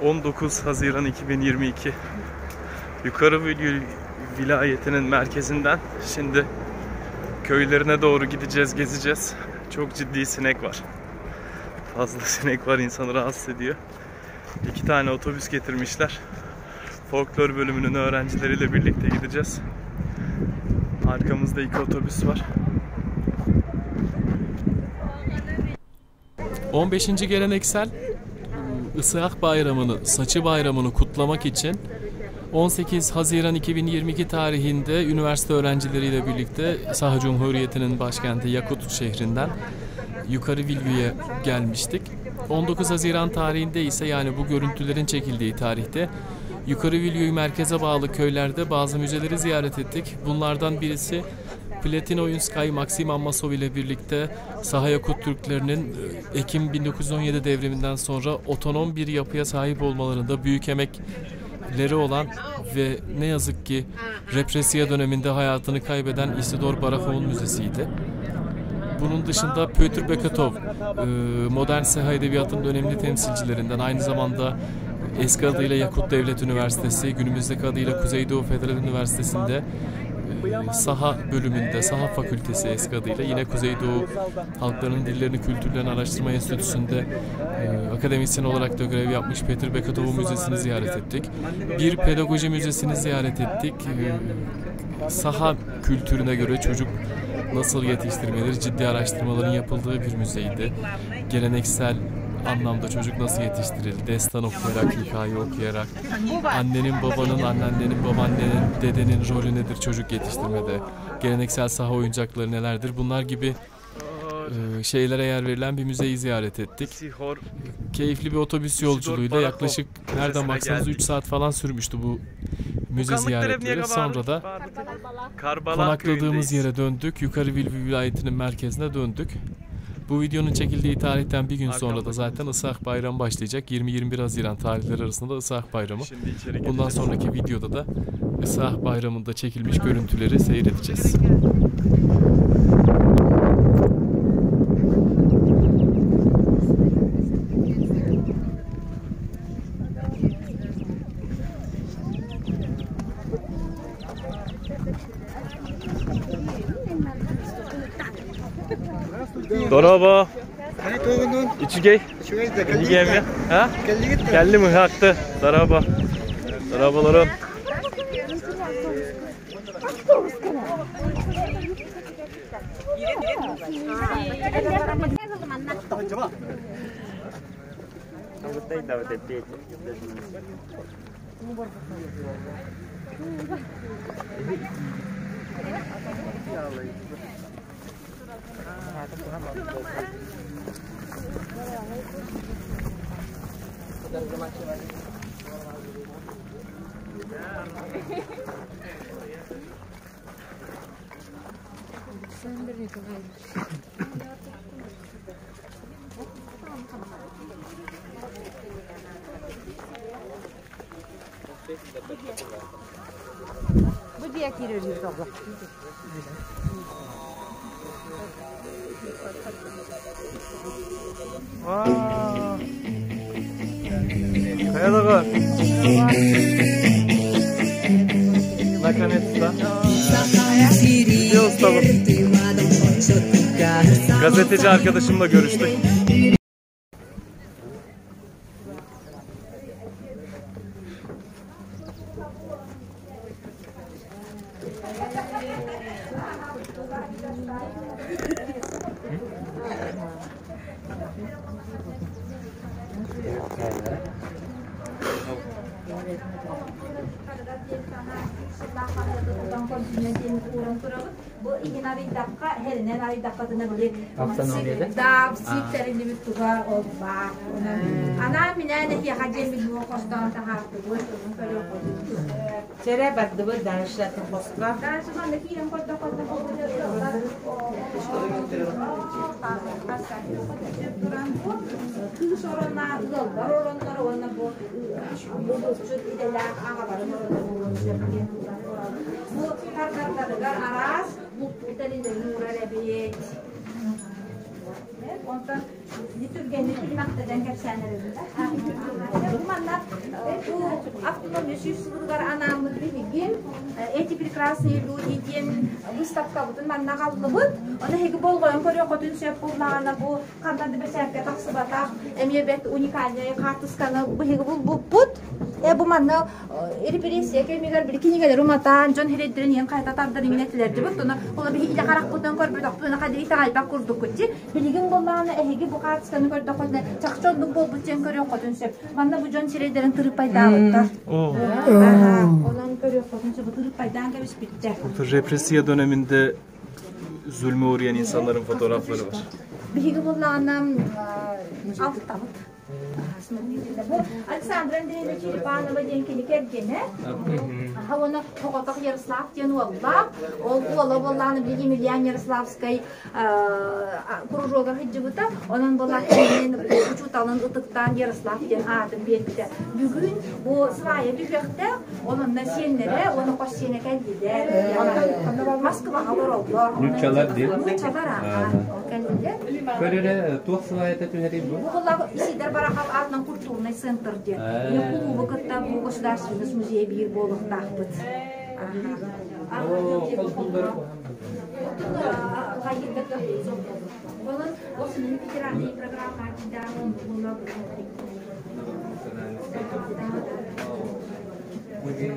19 Haziran 2022 Yukarı Vilyuy vilayetinin merkezinden şimdi köylerine doğru gideceğiz, gezeceğiz. Çok ciddi sinek var. Fazla sinek var, insanı rahatsız ediyor. 2 tane otobüs getirmişler. Folklor bölümünün öğrencileriyle birlikte gideceğiz. Arkamızda 2 otobüs var. 15. geleneksel Isıak Bayramı'nı, Saçı Bayramı'nı kutlamak için 18 Haziran 2022 tarihinde üniversite öğrencileriyle birlikte Saha Cumhuriyeti'nin başkenti Yakut şehrinden Yukarı Vilyuy'a gelmiştik. 19 Haziran tarihinde ise, yani bu görüntülerin çekildiği tarihte, Yukarı Vilyuy merkeze bağlı köylerde bazı müzeleri ziyaret ettik. Bunlardan birisi Platinoyunskay Maxim Ammasov ile birlikte Saha Yakut Türklerinin Ekim 1917 devriminden sonra otonom bir yapıya sahip olmalarında büyük emekleri olan ve ne yazık ki represiya döneminde hayatını kaybeden Isidor Barahov'un müzesiydi. Bunun dışında Pötr Beketov, modern Saha Edebiyatı'nın önemli temsilcilerinden, aynı zamanda eski adıyla Yakut Devlet Üniversitesi, günümüzdeki adıyla Kuzeydoğu Federal Üniversitesi'nde Saha bölümünde, Saha Fakültesi eski adıyla, yine Kuzeydoğu Halklarının Dillerini, Kültürlerini Araştırma Enstitüsü'nde akademisyen olarak da görev yapmış Petr Beketov'un müzesini ziyaret ettik. Bir pedagoji müzesini ziyaret ettik. Saha kültürüne göre çocuk nasıl yetiştirmeleri, ciddi araştırmaların yapıldığı bir müzeydi. Geleneksel anlamda çocuk nasıl yetiştirildi, destan okuyarak, hikaye okuyarak, annenin, babanın, anneannenin, babaannenin, dedenin rolü nedir çocuk yetiştirmede, geleneksel saha oyuncakları nelerdir, bunlar gibi şeylere yer verilen bir müzeyi ziyaret ettik. Keyifli bir otobüs yolculuğuyla yaklaşık nereden baksanız 3 saat falan sürmüştü bu müze ziyaretleri. Sonra da konakladığımız yere döndük. Yukarı Vilyuy vilayetinin merkezine döndük. Bu videonun çekildiği tarihten bir gün sonra da zaten Isıak Bayramı başlayacak. 20-21 Haziran tarihleri arasında da Isıak Bayramı. Bundan sonraki videoda da Isıak Bayramı'nda çekilmiş görüntüleri seyredeceğiz. Merhaba. İçigey. İyi Ha? Geldi mi? Haktı. Merhaba. Merhabalarım. Bu diye giriyoruz abla. Kaya Наконец-то. Gazeteci arkadaşımla görüştük. Автономия 100 сылыгар анааммыт биһиги «Эти прекрасные люди» диэн выставкабытын манна аҕаллыбыт. Ону эһиги болҕойон көрүөххүтүн сөп буоллаҕына, бу ханна да бэчээккэ тахсыбатах эмиэ бэрт уникальнай хаартысканы биһиги булбуппут. Бу манна репрессия кэмигэр били кинигэлэри уматаан, дьон сирэйдэрин иһин хайта тардан иҥин этилэр дибит. Ону ол биһи илэ харахпытынан көрбөтөхпүт, хадыы итэҕэйбэт курдуккут дии. Билигин буоллаҕына эһиги бу хаартысканы көрдөххүтүнэ, чахчы оннук буолбут диэн көрүөххүтүн сөп. Манна бу дьон сирэйдэрин тырыппайдаабыттар. Онон көрүөххүтүн сөп, тырыппайдаан кэбиспиттэр. Burada repressiya döneminde zulme uğrayan insanların fotoğrafları var. Биһиги буоллаҕына алтабыт. Бу Александра Андреевна Черепанова диэн кини кэргэнэ. Уонна Тоҕотох Ярослав диэн уоллаах. Ол уола буоллаҕына били Емельян Ярославскай кружогар сылдьыбыта. Онон буоллаах кинини учууталын ытыктаан Ярослав диэн аатын биэрбитэ. Бүгүн бу свая түһүөхтээх, онон сиэннэрэ уонна хос сиэнэ кэллилэр. Москваҕа олороллор. Нууччалар дии. Нууччалар аха кэллилэр. Көрөрө туох сваята түһэрий бу? Бу буоллаах Исидор Барахов аатынан культурный центр диэн. Кулуубу кытта бу государственный музей биир буолуохтаахпыт. О, холбуллары Онон осунун федеральный программа кидаан була. Музей.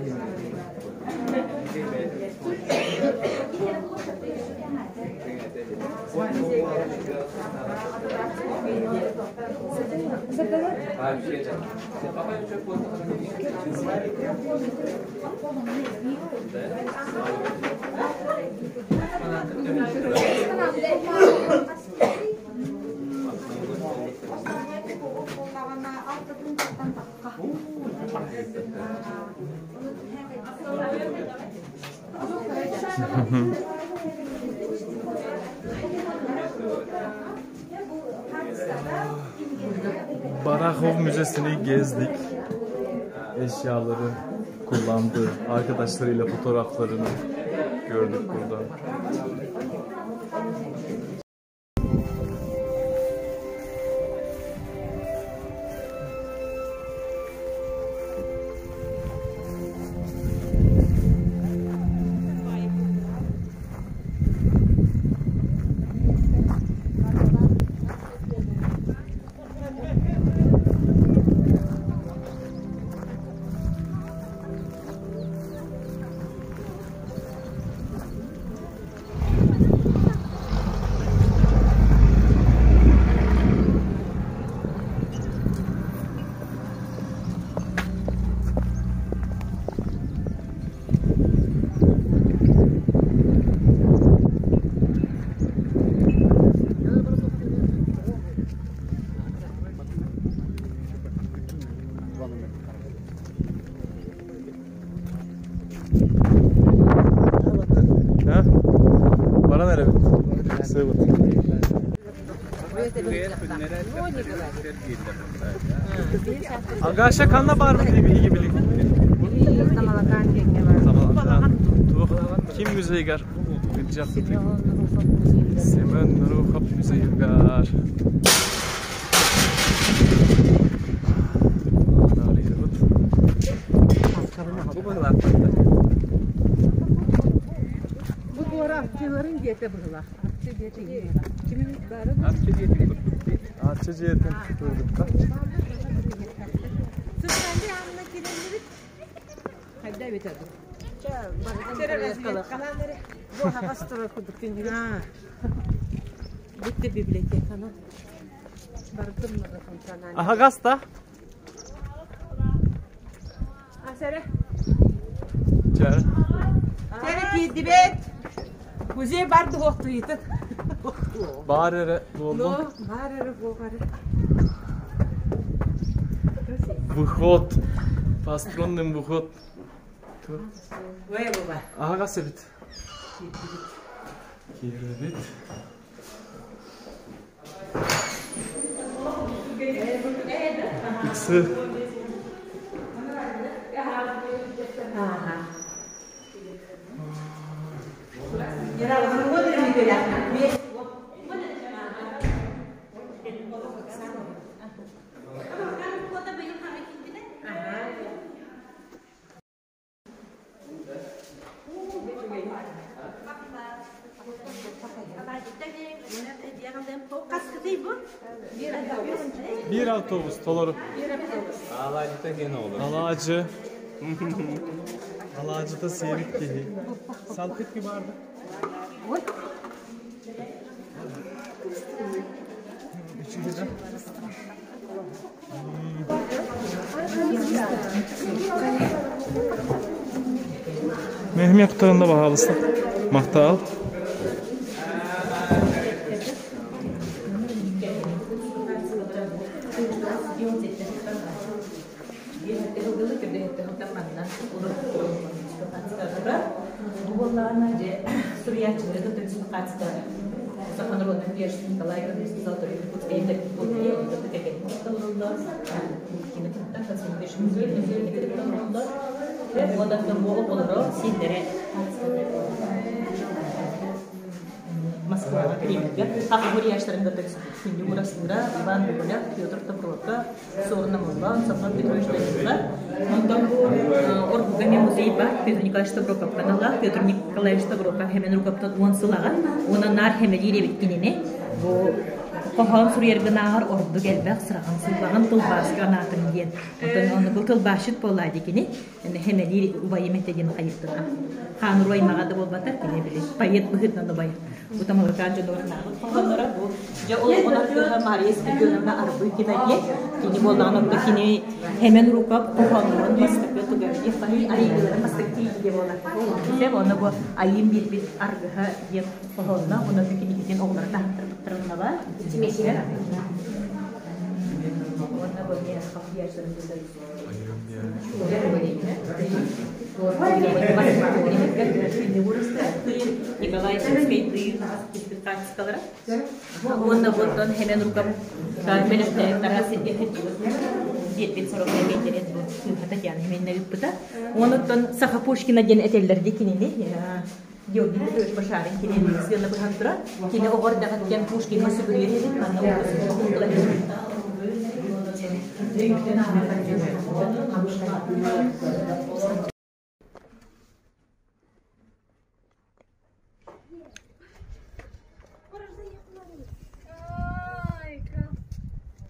Barahov Müzesi'ni gezdik. Eşyaları kullandığı, arkadaşlarıyla fotoğraflarını gördük burada. Ha? Bana nere? Sığbıt. Агаша ханна баар биһиги билигин? Ким музейыгар? Семен Рухов музейыгар. Арыйабыт. Бу быһылаах. Бу буора арчыларын диэтэ быһылаах. Арчы диэтэ. Кимин бары Арчы диэтин курдук. Арчы дьиэтин курдук. Сыстанды анна киреллибит. Хайда бит ады. Бу хагас турар курдук түннүгү. Битте библиотеканы. Бардым функциональный. Аһаҕас да. Асара. Чэ. Тере киирдибит. Музей бар дуохтуйытын. Баар эрэ буоллун. Ну, бар эрэ буолбары. Выход. По струнным выход. Ой, буба. Аһаҕас эбит. Киирдибит. Иксы. Ага. Яра, вот это. автобус толору. Алаадьыта киэн оҕолор. Алаадьы. Алаадьыта сиэбит киһи. Салфетки баар да? Үчүгэй да? Мехмет кытарында баһаалыста. Махтаал. Москваҕа Кремльгэ Хахгурьяштарын кытта күндү урастыыра Иван Гоголев, Петр Добротов, Суорун Омоллоон, Софрон Петрович Данилов. Онтон бу Оргуга эмиэ музей бар, Петр Николаевич Доброков каналлаах. Петр Николаевич Доброков Хэмэн Руковтан уон сыл аҕа. Уонна наар хэмэлиир эбит кинини. Бу хоһоон суруйаргынааҕар ордук элбэх сыраҕын сыллаҕын тылбааска анаатыҥ диэн. Оттон оннук тылбаасчыт буоллаа дии кини. Хэмэлиир убайым этэ диэн хайыттына. Хаан уруу аймаҕа да буолбатар, кини били поэт быһыытынан убай. Бу Тамалыкаан дьонугар хоһоонноро бу дьэ ол оҕолор Мария Спиридоновна Арбыкина диэн кини буоллаҕына онто кини Хэмэн Руков хоһооннорун бастакы тугавдиев айыыларын бастакы киһи буолар. Сөп онно бу айыым биэрбит аргыһа диэн хоһоонно онно кинигитин оҕолоро таһыттарбыттарыннаба. Уонна бу Николай Уонна буоттан хэмэн рукам бэлэхтээттара диэппин сорох эмиэтэрин бу Татьяна Хеменна ыыппыта. Онуттан Саха Пушкина диэн этэллэр ди кинини Георгий Петрович Башарин кини сыана быһан турар. Кини оҕор даҕаттан Пушкиҥҥа сүгүрүйэр эбит. Манна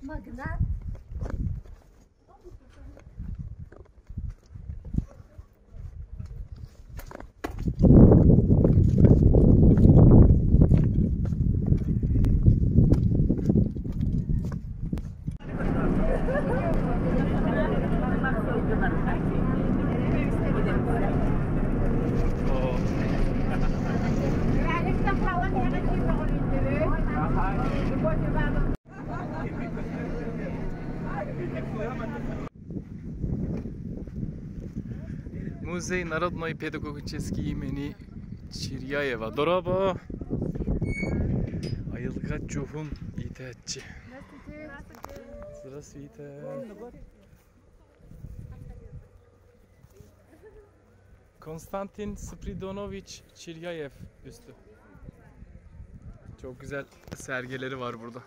Магнат. Музей народной педагогический имени Чиряева. Дорообо! Айылҕа дьоһун иитээччи. Здравствуйте. Konstantin Spridonovich Çiryayev üstü. Çok güzel sergileri var burada.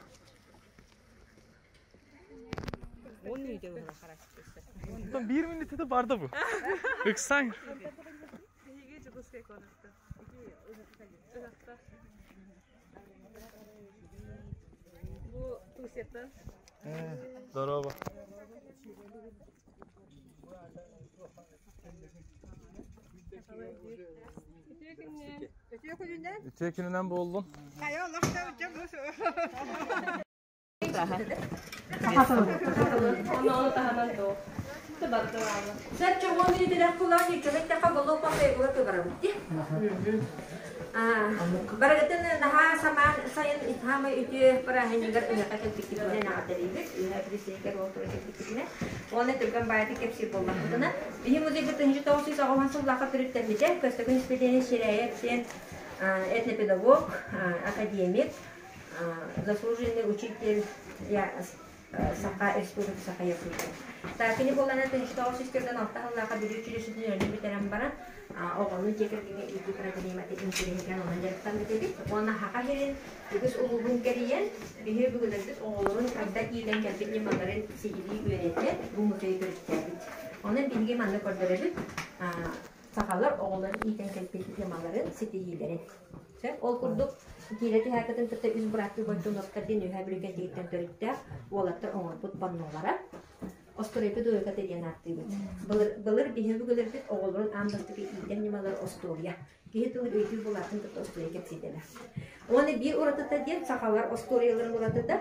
Bir minute barda bu. Ыксаң. Бу Турцияттан. Здорово. Үтүө күнүнэн буоллун. Барыгытын наһаа самаан сайын хаамай үтүө бырааһынньыгар ыһыахха кэлбиккитинэн эҕэрдэлиибит. Үһэ Присейгэр уолтура кэлбиккитинэ. Уонна түргэн баайытык кэпсиир буоллахпытына, биһи музейбыт 1990 сыллаахха төрүттэммитэ. Көстөкүүн Испирдиэнэ Чирээйэп диэн этнопедагог, академик, заслуженный учитель Саха Республика Саха Якутия. Так, кини буоллана 1946 сыллаахха Бүлүү училищетын үөрэнэн бүтэрэн баран, оҕону дьиэ кэргэҥҥэ иитии проблемата интэриэһиргээн онон дьарыктаммыт эбит. Уонна Саха сирин үгүс улууһун кэрийэн, биһиги бүгүлэрбит оҕолорун хайдах иитэн кэлбит ньымаларын сиһилии үөрэтэн, бу музейы төрүттээбит. Онон биһиги манна көрдөрөбүт сахалар оҕолорун иитэн кэлбит ньымаларын, ситиһиилэрин. Ол курдук, Киирэ түһээккитин кытта үс бырааттыы Бойтуновтар диэн Үөһээ Бүлүү Кэнтигиттэн төрүттээх уолаттар оҥорбут паннолара. Остуоруйа дуойуката диэн ааттыыбыт. Былыр, былыр биһиги өбүгэлэрбит оҕолорун аан бастакы иитэр ньымалара остуоруйа. Киһи тылы өйдүүр булаатын кытта остуоруйа кэпсиирдэнэр. Уонна биир уратыта диэн сахалар остуоруйаларын уратыта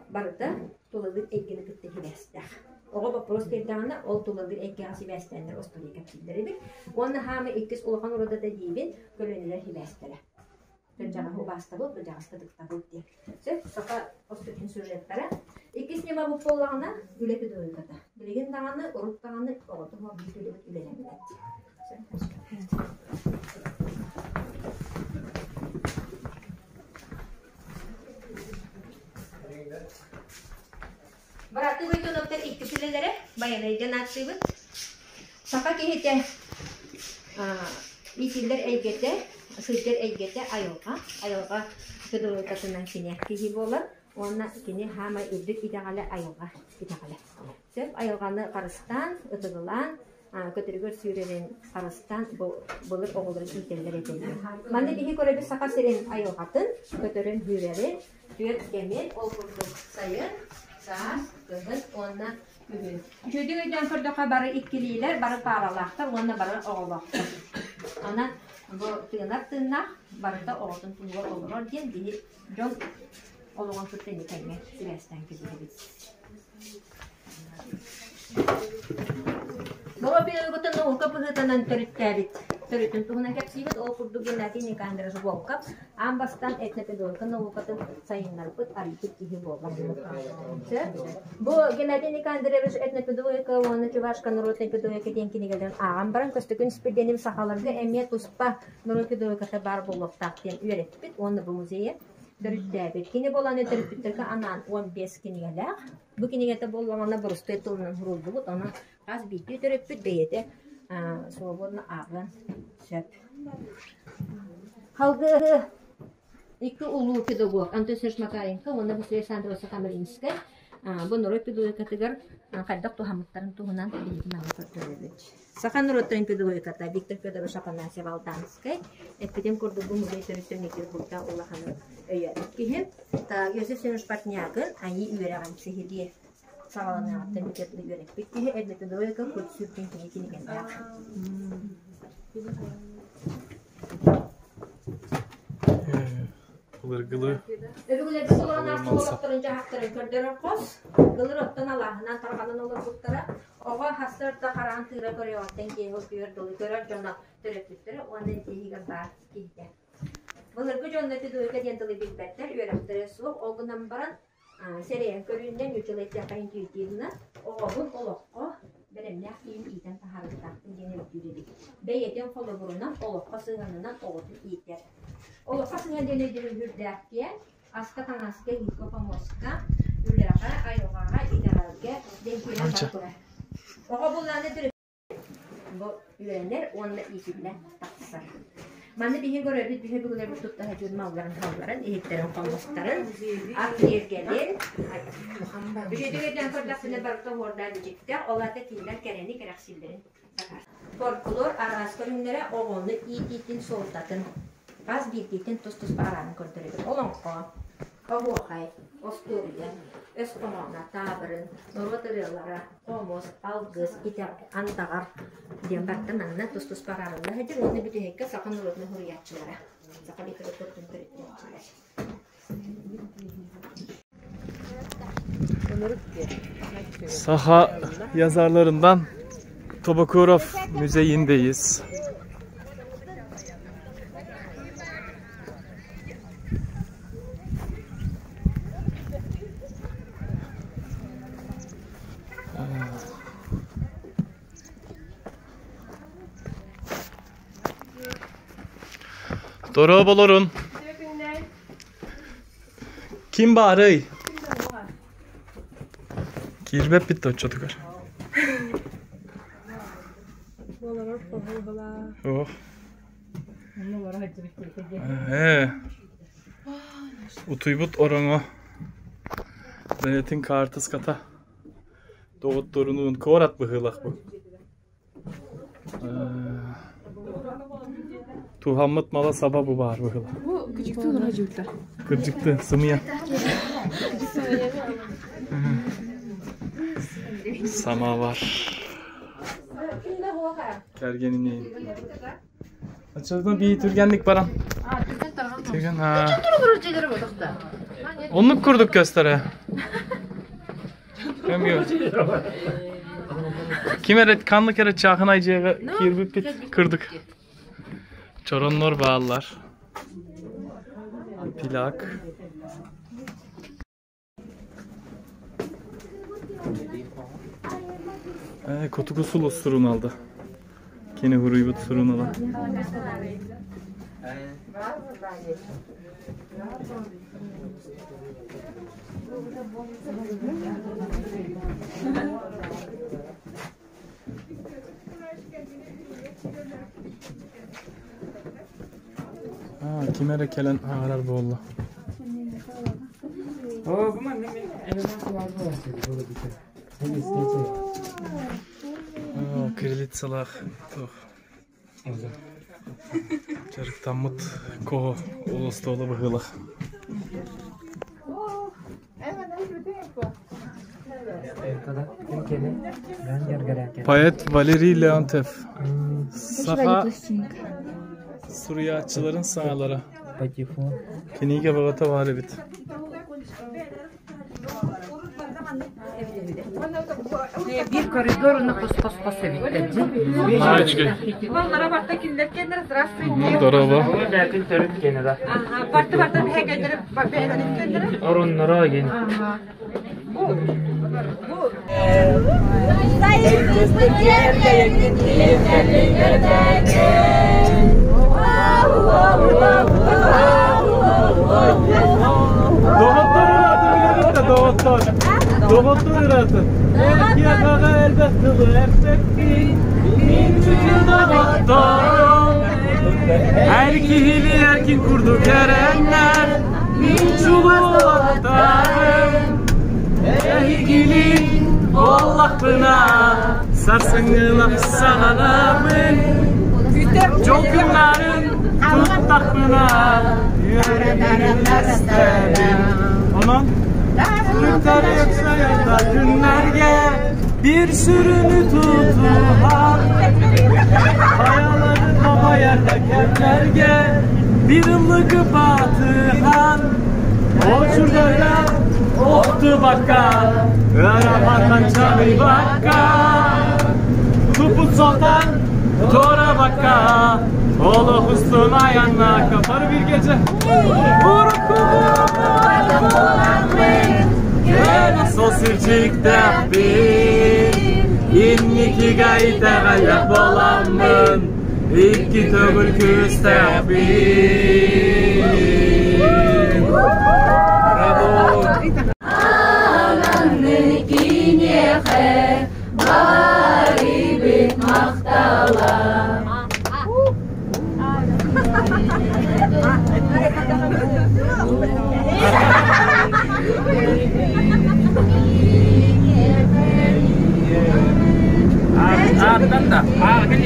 барыта тулалыыр эйгэни кытта сибээстээх. Оҕо боппуруос биэрдэҕинэ, ол тулалыыр эйгэҕэ сибээстээннэр остуоруйа кэпсииллэр эбит. Уонна хаама иккис улахан уратыта диибин, көлүөнэлэр сибээстэрэ. Кырдьаҕаһы убаастабыл, кырдьаҕаска ытыктабыл диэн. Сөп, саха остуоруйатын сюжеттара. Иккис ньыма бу буоллаҕына, үлэ педагогиката. Билигин даҕаны, урут даҕаны оҕото биир үлэбит үлэлэммэт. Бырааттыы Бойтоновтар иккис үлэлэрэ Байанай диэн ааттыыбыт. Саха киһитэ иитиллэр эйгэтэ, сылдьар эйгэтэ айылҕа. Айылҕа педагогикатынан кини киһи буолар уонна кини хаамай үрдүк итэҕэлэ айылҕа итэҕэлэ. Сөп айылҕаны харыстаан, ытыгылаан, көтөрүгэр сүүрэрин харыстаан бу былыр оҕолору иитэллэр этэ. Манна биһи көрөбүт Саха сирин айылҕатын, көтөрүн сүүрэрин, түөрт кэмин, ол курдук сайын, саас, кыһын уонна күһүн. Үчүгэйдик өйдөөн көрдөххө бары иккилиилэр, бары пааралаахтар уонна бары оҕолоохтор. Онон бу тыынар тыыннаах барыта оҕотун туһугар олорор диэн биһи дьон олоҕун кытта ини тэҥҥэ сибээстээн кэбиһэбит. Боропиогутун наука быһыытынан төрүттээбит төрүтүн туһунан кэпсиибит. Ол курдук Геннадий Никандрович Волков аан бастаан этнопедагогика наукатын сайыннарбыт, арыйбыт киһи буолар. Бу Геннадий Никандрович этнопедагогика уонна Чувашка народная педагогика диэн кинигэлэрин ааҕан баран Көстөкүүн Испирдиэнэбис сахаларга эмиэ туспа норуот педагогиката баар буолуохтаах диэн үөрэппит уонна бу музейы төрүттээбит. Кини буолан төрөппүттэргэ анаан 15 кинигэлээх. Бу кинигэтэ буоллаҕына боростуой тылынан суруллубут, онон хас биирдии төрөппүт бэйэтэ свободно ааҕыан сөп. Халгы икки улуу педагог Антон Сергеевич Макаренко уонна Василий Александрович Сахамаринскай бу норуот педагогикатыгар хайдах туһаммыттарын туһунан биһиги манна көрдөрөбүт. Саха норуоттарын педагогиката Виктор Федорович Афанасьев Алданскай эппитим курдук бу музей төрүттэн булта улахан өйөөбүт киһи. Так, Иосиф Семенович Портнягин айыы үөрэҕин сиһилии саҕаланыаҕыттан бүтэрдэ үөрэппит киһи этнопедагогика кут сүрдүн кини кинигэлээх. Былыргылыы Өбүгэлэрбит олорон ааспыт олохторун дьаһахтарын көрдөрөр хос, былыр оттон алааһынан тарҕанан олорбуттара. Оҕо сарсыарда хараан тыыра көрүөҕүттэн киэһэ утуйар дылы көрөр дьоно төрөппүттэрэ уонна иһигэр баар киһитэ. Былыргы дьонно педагогика диэн тылы билбэттэр, үөрэхтэрэ суох, ол гынан баран сэрэйэн көрүүннэн, нууччалыы эттэххэ интуитивно, оҕобун олоххо бэлэмнээх киһини иитэн таһаарыахтаахпын диэн өйдүүр эбит. Бэйэтин холобурунан, олоххо сыһыанынан оҕотун иитэр. Олоххо сыһыан диэн өйдөбүл сүрдээх киэҥ. Аска-таҥаска, иһиккэ-хомуоска, үлэҕэ, айылҕаҕа, итэҕэлгэ диэн киирэн бара турар. Оҕо буллааны Бу үөрэнэр уонна иитиллэн тахсар. Маны биһи көрөбүт, биһи бүгүнэрбит тутта сатыыр малларын халларын, иһиттэрин хомустарын, ат тиэргэлин. Үчүгэйдик өйдөөн көрдөхпүнэ барыта оһуордаах бичиктээх, ол аата кинилэр кэрэни кэрэхсииллэрин Фольклор араас көрүҥнэрэ оҕону иитиитин суолтатын хас биирдиитин тус-туспа араанын көрдөрөбүт. Олоҥхо, оһуохай, остуоруйа, өс хоһооно, таабырын, норуот ырыалара, хомус, алгыс, итэҕэл, андаҕар диэн барыта манна тус-туспа араарылла сылдьар уонна бүтэһиккэ саха норуотун суруйааччылара, саха литературатын төрүттээччилэр. Saha yazarlarından Tobakurov Müzeyindeyiz. Дорооболорун. Ким баарый? Киирбэппит да оччотугар. Ох. Ээ. Утуйбут ороҥо бэйэтин хаартыската доҕотторунуун куорат быһыылаах бу. Туһаммыт мала саба бу баар быһыла. Бу кыдьыкты олорор дьүүллэр. Кырдьыкты, сымыйа. Самовар. Кэргэнинэйин. Оччотуна бии түргэнник баран. Түргэн ha. Оннук курдук көстөрө. Ким эрэ ханнык эрэ чаахынай дьиэҕэ киирбиппит кырдык. Чороннор бааллар. Plak. Хотугу сулус суруналда. Кини хуруйбут сурунала. Ким эрэ кэлэн ааҕарар буолла. Кириллицалаах туох дьарыктаммыт кого остуола быһыылаах. Поэт Валерий Леонтьев Саха суруйааччыларын саҥалара кинигэ бөҕөтө баар эбит. Биир коридор уонна хос-хос-хос эбиттэр. Наачка. Здорово. Оруннара ген. Доҕоттор ыраатын билэбит да доҕоттор. Доҕоттор ыраатын. Эркиэхэҕэ элбэх тылы эппэппин. Мин чүчү доҕотторум. Эр киһили эркин курдук эрэннэр. Мин чулуоттарым. Эһигилин буоллахпына сарсыҥҥылах саҕалабын. Дьол күннэрин туттахпына үөрэнэстэбин. Онон күннэргэ bir sürünü tutuhan Kayaları babayarda kemlerge bir ılıgı batıhan Oçurda Охту бакка, Өрапаттан чабый бакка, Тупут солтан тора бакка, Олох устун аянна капар bir gece. Сол сирчиктээхпин, инникигэ итэҕэллээх буоламмын, икки төгүл күүстээхпин. Браво! Киниэхэ барыбыт махтала. Аттан да, аагын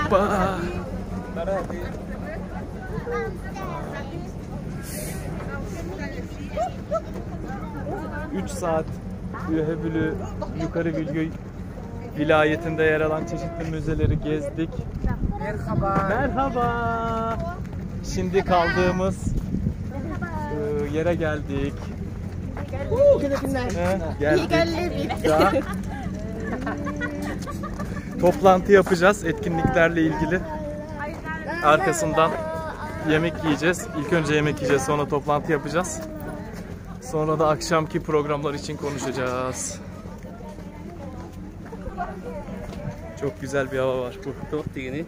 Опа! Üç saat Ühebülü Yukarı Bülgü vilayetinde yer alan çeşitli müzeleri gezdik. Merhaba. Merhaba. Şimdi kaldığımız yere geldik. Geldik. Daha toplantı yapacağız etkinliklerle ilgili. Arkasından yemek yiyeceğiz. İlk önce yemek yiyeceğiz, sonra toplantı yapacağız. Sonra da akşamki programlar için konuşacağız. Çok güzel bir hava var bu. Туох тигини?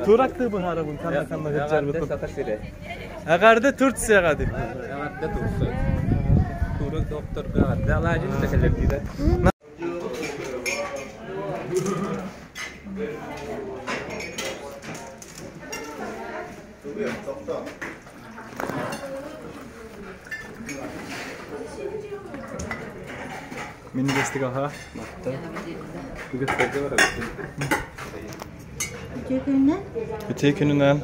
Турақты быһаарабын ханна ханна Эҕэрдэ Саха сирэ. Эҕэрдэ Турцияҕа дип. Эҕэрдэ Турция. Турок докторга эҕэрдэ алаадьын да кэлэр диирэ. Минньигэстик аһаа. Үгэстэргэ барабыт. Үтүө күнүнэн.